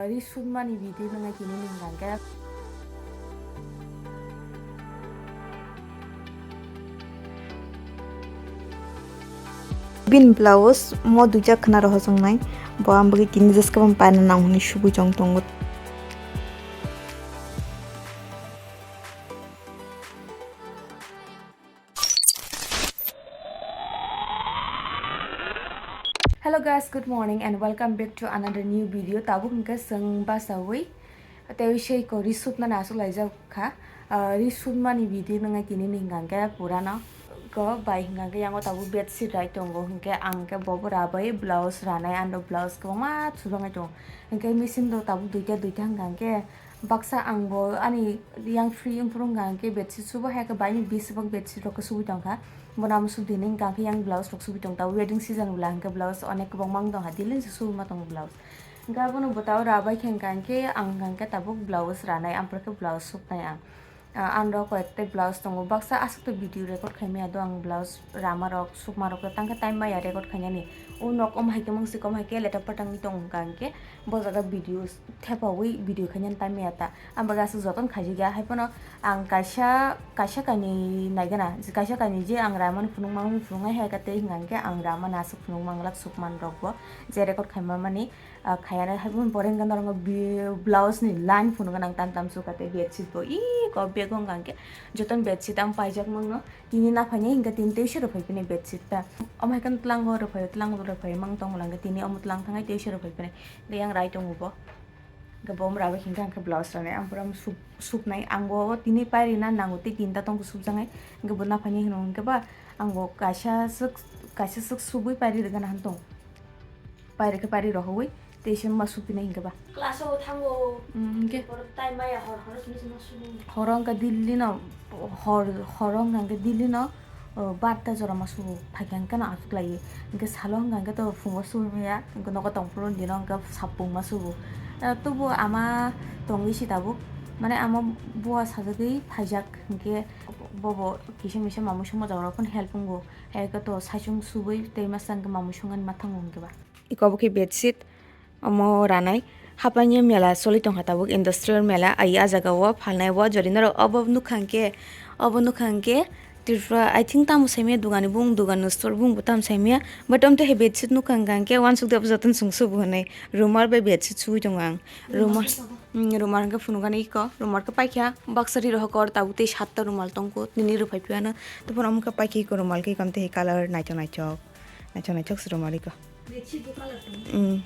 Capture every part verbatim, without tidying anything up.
Ri sukmani video nwngai tini ni hwnkha khe. Bini blouse mo duijak khna rohor songnai, bo ang bagwi tini jeska bang paina nang hwnwi subui chong tongo. Hello guys, good morning and welcome back to another new video. Tabuk hwnkhe chwng basawi tei sei ko ri suknani aswk laijak kha. Ah, ri sukmani video nwngai tini ni hwnkha khe purano go bai hwnkha khe yango tabuk bedsheet rai tongo, hwnkhe ang khe bobo rabai blouse ranai, ano blouse kwbangma chubangai tongo, hwnkhe machine rok tabuk duita duita hwnkha khe. Baksa ang bo ani yang free wngphuru hwnkha hwnkhe bedsheet subo hai khe baini bisibak bedsheet rok khe subui tongkha. Bono amo suk dini hwnkha khe yang blouse rok subui tongkha. Wedding season wla hwnkhe blouse onek kwbangma wng tongkha, daily se subui ma tongo blouse. Hwnkhe abono bwtao rabai khe hwnkha hwnkhe ang hwnkha hwnkhe tabuk blouse ranai, ampore khe blouse suknai ang. Ah, ang rok koi ekta blouse tongo, baksa aswk to video record khai maya do ang blouse rama rok, sukma rok to tangkhe time maya record khainani. O nok om hai khe mungsi kom hai khe leta patang tong hwnkha hwnkhe bo jaga video thepawi video khainani time maya ta. Ang bagwi aswk joton khaijak ya, hai phano ang kaisa, kaisa kainwi naigana, kaisa kainwi je ang ramani phunukmani phunuknai hai khe tei hwnkha hwnkhe ang ramani aswk phunukma glak sukmani rokbo je record khaima mani. Ah, khayana hai phano boreng gana oro bi-, blouse ni line phunukgana ang tam tam sukha tei bedsheet bo iko bag o hwnkha hwnkhe jotono bedsheet ang paijak mangno tini naphaini hwnkha tini tei sero phai phini bedsheet ta. Omo hai kheno tlango rwphai, tlango rwphai mang tongo lang tini omo tlang thangai tei sero phai phini tei yang rai tongo bo. Hwnkhe bo omo rabai hwnkha hwnkhe blouse rani ang pura suk-, suknai ang bo tini pairina nango tei tinta tongkhe sukjaknai hwnkhe bo naphaini hwnkhe ba ang bo kaisa swk, kaisa swk subui pairi rwgana hwn tong. Pairi khe pairi rohoi tei se ma supinai hwnkhe ba. Class o thango. Mm, hwnkhe? Borok tai maya hor horo sini sini sini. Horo hwnkhe Delhi no, hor, horo hwnkhe Delhi no, o, barta jora ma subo. Phaikha hwnkhe no aswk lai. Hwnkhe salo hwnkha hwnkhe to phungo subimaya. Hwnkhe nogo tongphuru dino hwnkhe sapung ma subo. Eh, tubu ama tongwi si tabuk. Mane ama bua sajagwi phaijak hwnkhe bobo kisa misa mamui songma jaga rok phano help wngo. Hai khe to saichung subui tei masa hwnkhe mamui songani ma thango hwnkhe ba. Iko obo khe bedsheet, omo ranai. Haphaini mela choli tongkha tabuk, industrial mela, ai ah jaga o phalnai o jori norok obo nukha hwnkhe, obo nukha hwnkhe Tripura, I think tamo saimaya dogani bung, dogani store bung bo tamo saimaya, but omtwi hai bedsheet nukha hwnkha hwnkhe uansukde obo jotono chwng subu hwnwi rumal bai bedsheet subui tongo ang. Rumal, mm, rumal hwnkhe phunukgani iko, rumal khe paikha baksa ri rohor tabuk tei satta rumal tongkho, nini rwphai phiya no, tei phano omo khe paikha iko rumal khe iko omtwi hai colour naithok naithok. Naithok naithok se rumal iko. Bedsheet bo colour tongo. Mm.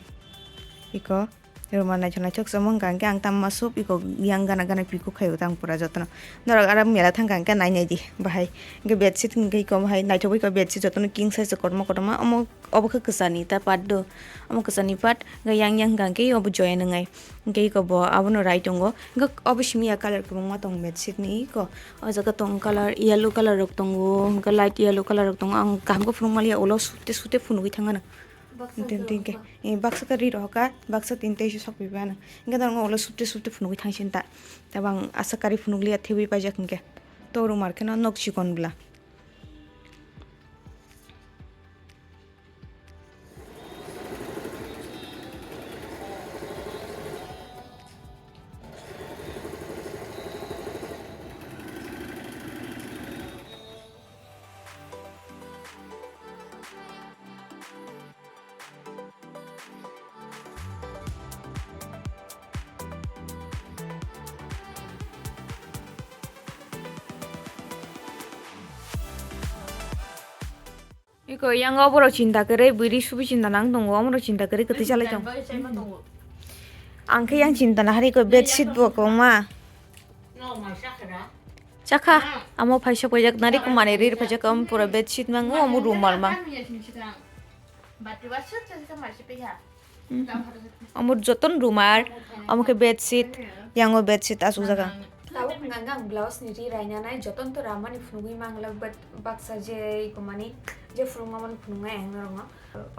Iko rumal naithok naithok se omo hwnkha hwnkhe ang tamma sup iko yang gana gana piku khaio tang pura jotono. Norok aro mela thangkha hwnkhe nai nai di bahai. Hwnkhe bedsheet hwnkhe iko bahai naithok iko bedsheet jotono king size kotorma kotorma omo obo khe kwchani ta part do. Omo kwchani part hwnkhe yang yang hwnkha hwnkhe obo joya nwngnai. Hwnkhe iko bo abono rai tongo. Hwnkhe obo simi ya colour kwbangma tongo bedsheet ni iko. O jaga tong colour, yellow colour rok tongo, hwnkhe light yellow colour rok tongo. Ang kaham khe phunuk maliya, ulo sute sute phunugwi thangano. Baksa tin tin khe, eh, baksa khe ri rohorkha, baksa tin teisa sok pibai ano. Hwnkhe norokno ulo sute sute phunugwi thangsin ta. Tei bo ang aswk kari phunukliya, thebwi paijak hwnkhe. To rumal kheno nok chikon bwla. Iko yang oborok chinta kwrwi, bwrwi subi chinta nang tongo, omorok chinta kwrwi kwtwi chalai tongo. Ang khe yang chinta nahar iko bedsheet bo kwbangma. Chakha, amo phaisa paijak nari kumani rir phaijak, omo pura bedsheet mang, omo rumal mang. Omo joton rumal, omo khe bedsheet, yango bedsheet asuk jaga. Tabuk hwnkha hwnkhe ang blouse ni ri rainanai, joton to ramani phunugwi mangla, but baksa je ikomani je phunukmani phunuknai ang norokno.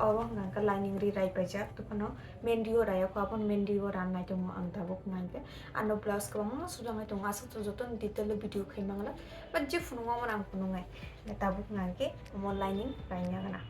Obo hwnkha hwnkhe lining ri rai paijak, tei phano mendi o rayakho, aboni mendi o ran nai tongo ang tabuk hwnkha hwnkhe. Ano blouse kwbangma sujaknai tongo, aswk to joton detail o video khai mangla, but je phunukmani ang phunuknai, tabuk hwnkha hwnkhe omo lining raina gana.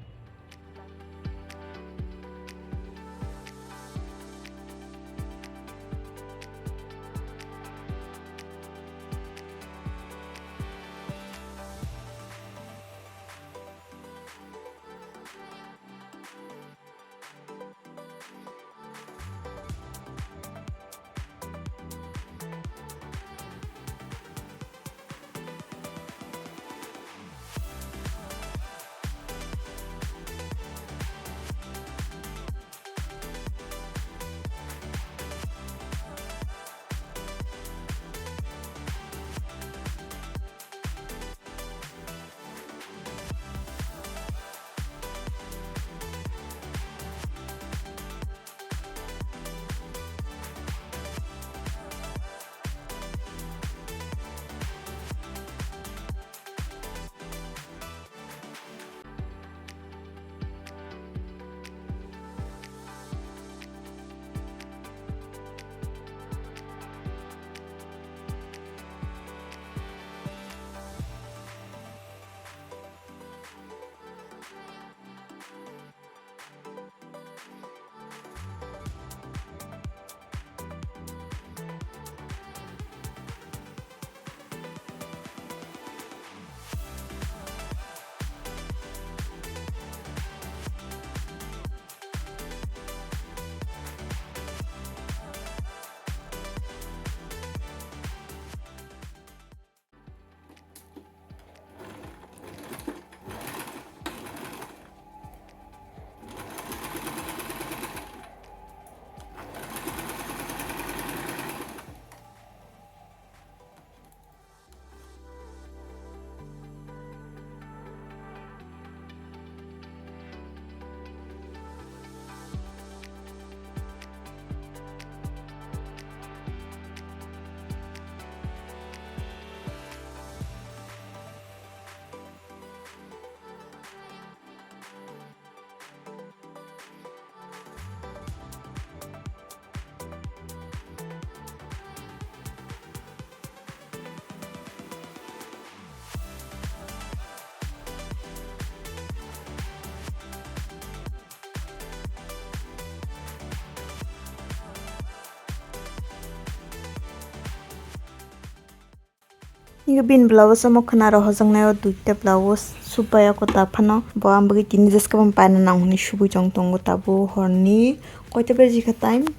Nini bin blouse omo khwna rw hojaknai o duita blouse subai ako ta phano. Bo ang bagwi tini jeska bo paina nang hwnwi subui tong tongo tabuk horni koita baji kha time?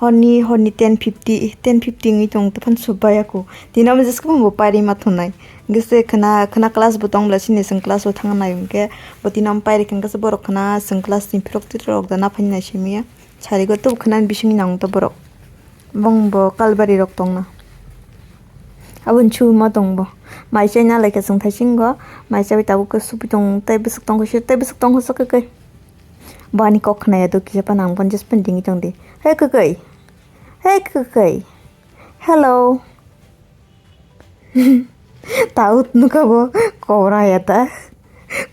Horni, horni ten fifty, ten fifty wngwi tong ta phano subai ako. Tini omo jeska bo pairwi ma thunai. Hwnkhe se khwna, khwna class bo tong bwla sini chwng class o thang nai hwnkhe bo tini omo pairikha hwnkhe se borok khwna chwng class ni phirok twi rok da na phai nai simi ya. Sarigo tub khwna bisingni nang ta borok. Bong bo kalbari rok tongna. Aboni chubima tong bo. Mai chai na lai kha chwng thaisingo. Mai chawi tabuk khe supi tong tei bwswk tong khe tei bwswk tong khe kai. Bo ani kok khna ya do kisa phano ang phone just phone dingwi tong di. Hey kwkwi. Hey kwkwi. Hello. Taut nukha bo kobra ya ta.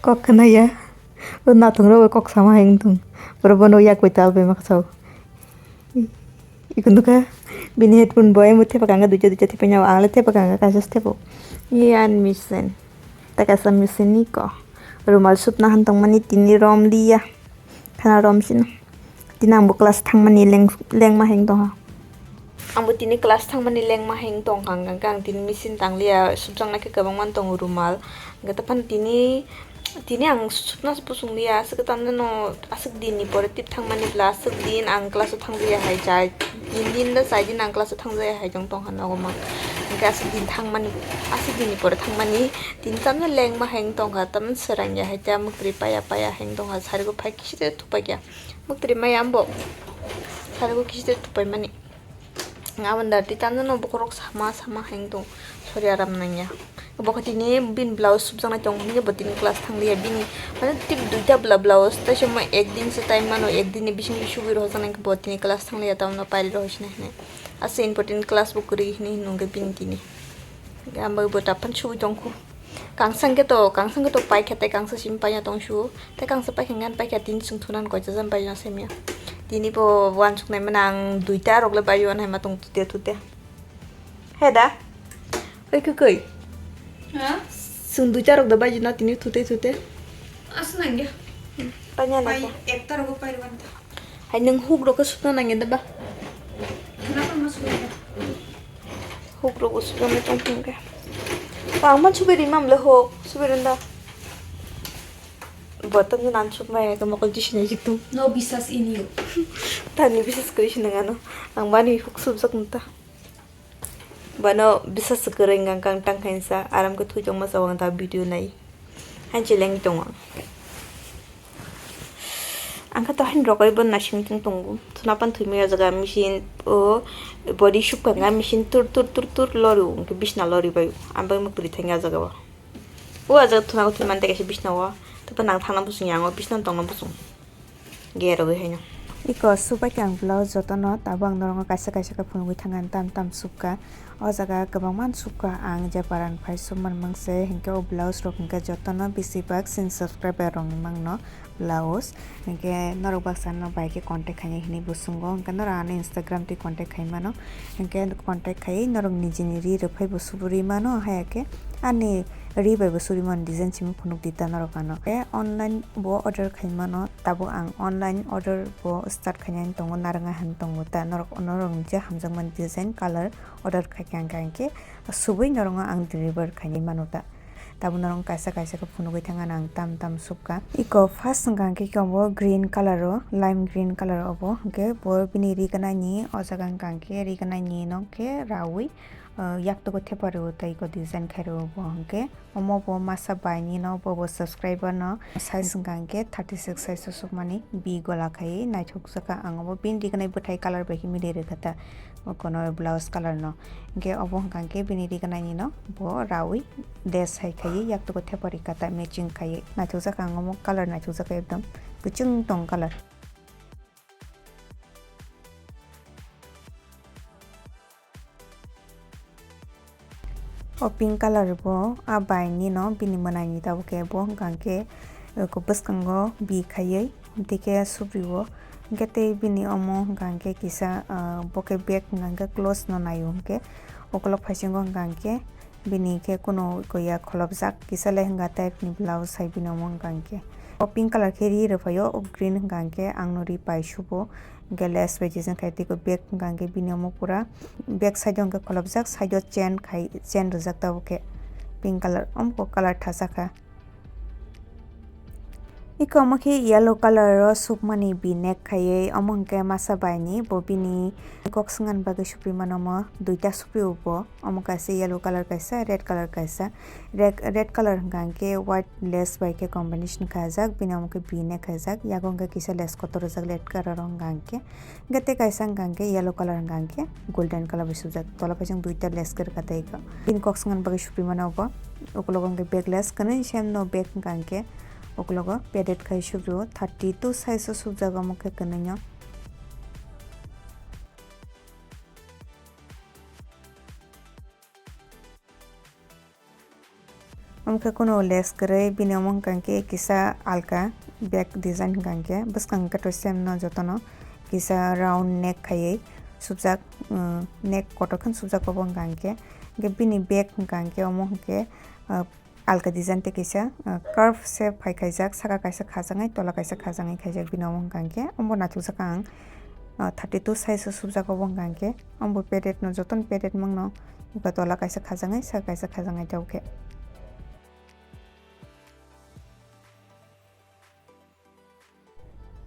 Kok khna ya. O nathung rok kok sama heng thung. Boro bono yak bai tal bai maksa. Iku nukha. Bini headphone bo emo thepa kanga duita duita thepa nyawa ang le thepa kanga kaisa thepo. Ye an machine. Ta kaisa machine ni ko. Rumal supna han tong mani tini rom liya. Khana rom sino. Tini ang bo class thangmani leng, lengma heng tongha. Ang bo tini class thangmani lengma heng tongkha, hwnkhe ang tini machine tangliya, subjaknai khe kwbangma tongo rumal. Hwnkhe tei phano tini, tini ang subna se bosong liya, aswk tamjano aswk din ni pore tip thangmani bwla, aswk din ang class o thangjaya hai chai, tin din da chai din ang class o thangjaya hai tong tongkha nogo ma. Hwnkhe aswk din thangmani, aswk din ni pore thangmani, tini tamjano lengma heng tongkha, tamjano swrang ya hai ta mwkhwtwi paya paya heng tongkha, sarigo phai kisa de thupakya. Mwktwi maya ambo. Sarigo kisa tupai mani. Aboni da twi tamjano bokhorok sama sama hai wng tong. Sori aram nangya. Bokha tini bini blouse subjaknai tong hwnwi bo tini class thangliya bini. Mane tip duita bla blouse tei se mo ekdin se time mano ekdin ni bisingtwi subui rohorjaknai bo tini class thangliya tamno pairi rohor sinai hinwi. Ase important class bo kwrwi hinwi hwnwi hwnkhe bini tini. Ang bai bo taphan subui tongkhu. Kangsa hwnkhe to, kangsa hwnkhe to paikha tei kangsa simi paina tongsu. Tei kangsa paikha hwnkhe paikha tini chwng thunan koicha jani paina semya. Tini bo wansuknai mano ang duita rok le bai wanai ma tong tute tute. He da? Oi khe koi? Ha? Chwng duita rok da bai na tini tute tute. Asnang ya. Paina na. Pai ekta rok pai wan ta. Hai nwng huk rok khe sukna nangya da ba? Khwna tongma sukna. Huk rok bo sukna tong thung khe. Ang man subai ri mam le huk, subai ri da. Bo tong nan suk mai ka mokol jisini jik tung. No bisas in you. Tani bisas kri sini ngano. Ang bani huk subjak nta. Bano bisas kwrwi hwnkha kang tang khainsa aram khe thui tongma chawang ta video nai. Hanchi leng tongo. Ang kha to hain rokoi bo naising tong tongo. Thuna pan thumi o jaga machine o body sukha nga machine tur tur tur tur loru hwnkhe bisna lori bai. Ang bai mukri thang o jaga o. O jaga thuna ko thumi man te kaisa bisna o. Tapa nang thangna busung yang o bisna tongna busung. Gerogwi haino. Iko subai khe ang blouse jotono tabuk ang norokno kaisa kaisa khe phunugwi thangkha tam tam subkha. O jaga kwbangma subkha ang je paran phai sub manmang se hinkhe o blouse rok hinkhe jotono bisi bak chini subscriber rokni mangno blouse hinkhe norok baksa no bai khe contact khainai hinwi bo swngo hinkhe norok ano Instagram twi contact khai mano hinkhe contact khaiwi norok nijini ri rw phai bo suburi mano haya khe ani ri bai bo suri mano design simi phunuk di ta norok ano. Tei online bo order khai mano. Tabuk ang online order bo start khainani tongo, narwknai han tongo ta, norok, norokni je hamjakmani design, color order khaikha hwnkhe, hwnkhe subui norokno ang deliver khainai mano ta. Tabuk norok kaisa kaisa khe phunugwi thangkha ang tam tam subkha. Iko first hwnkha hwnkhe iko bo green color o, lime green color obo, hwnkhe bo bini ri ganaini o jaga hwnkha hwnkhe ri ganaini no khe raui, ah, yaktugo thepa rwo tei iko design khai rwo bo hwnkhe. Omo bo masa bai ni no bo bo subscriber no size hwnkha hwnkhe thirty six size o sukmani bi gola khai naithok jakha ang omo bini rignai bwthai color bai khe mili rwkha ta kono blouse color no hwnkhe obo hwnkha hwnkhe bini rignai ni no bo raui des hai khai yaktugo thepa rikha ta matching khai naithok jakha ang omo color naithok jakha ekdom kwchwng tong color. O pink color bo a bai ni no bini mwnai ni tabuk khe bo hwnkha hwnkhe bwskango bi khaiwi tei khe subri o hwnkhe tei bini omo hwnkha hwnkhe kisa bo khe bag hwnkha hwnkhe close no nai o hwnkhe ukulok phaisingo hwnkha hwnkhe bini khe kuno ya kholopjak kisa lehanga type ni blouse hai bini omo hwnkha hwnkhe. O pink colour khe ri rwphaio, o green hwnkha hwnkhe ang no ri pai subo. Hwnkhe lace bai design khai twi khe bag hwnkha hwnkhe bini omo pura back side o hwnkhe kholopjak, side o chain khai, chain rwjak tabuk khe pink colour, omo khe colour thasa kha. Iko omo khe yellow colour o sukmani V-neck khaiwi, omo hwnkhe masa bai ni bo bini kok swngan bagwi supri mano, omo duita supri o bo, omo kaisa yellow colour kaisa, red colour kaisa. Red, red colour hwnkha hwnkhe white lace bai khe combination khaijak, bini omo khe V-neck khaijak, yago hwnkhe kisa lace kotor rwjak red colour o hwnkha hwnkhe. Hwnkhe tei kaisa hwnkha hwnkhe yellow colour hwnkha hwnkhe golden colour bai sujak. Tola kaisa duita lace kwrwkha tei eko. Bini kok swngan bagwi supri mano obo. Ukulogo hwnkhe bag lace, kwnwi same no bag hwnkha hwnkhe ukulogo padded khai subjio, thirty two size o subjago omo khe kwnwi no. Omo khe kunu lace kwrwi, bini omo hwnkha hwnkhe kisa alka bag design hwnkha hwnkhe, bwskang hwnkhe to same no jotono kisa round neck khaiwi subjak, um, neck kotor khe subjak obo hwnkha hwnkhe. Hwnkhe bini bag hwnkha hwnkhe omo hwnkhe, uh, alka design tei kisa, uh, curve shape hai khaijak, saka kaisa khajaknai, tola kaisa khajaknai khaijak, bini omo hwnkha hwnkhe omo naithokjak ang, uh, thirty two size o subjak obo hwnkha hwnkhe. Omo padded no, jotono padded mangno. Eba tola kaisa khajaknai, saka kaisa khajaknai tabuk khe.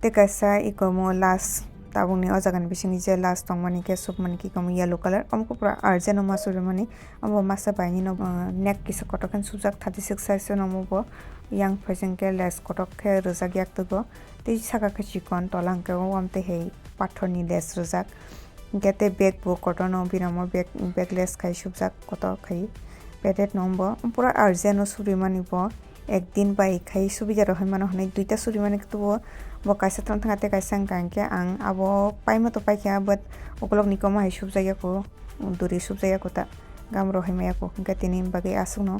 Tei kaisa iko omo last tabukni o jagani bisingni je last tongmani khe sukmani khe iko omo yellow colour. Omo khe pura urgent o ma surimani. Omo masa baini no, uh, neck kisa kotor khe subjak, thirty six size o omo bo. Yang phaising khe lace kotor khe rwjak yak twigo. Tei saka khe chikon, tola hwnkhe o wam tei hai pathor ni lace rwjak. Hwnkhe tei bag bo kotor no, bini omo bag, bag lace khai subjak kotor khai padded no bo. Pura urgent o surimani bo, ek din bai khai subida rok hai mano hinwi duita surimani khe tubo. Bo kaisa thang thang tei kaisa hwnkha hwnkhe ang abo paima to paikha, but ukulok ni komo hai subjak yako, duri subjak yako ta, gam rok hai ma yako, hwnkhe tini bagwi aswk no.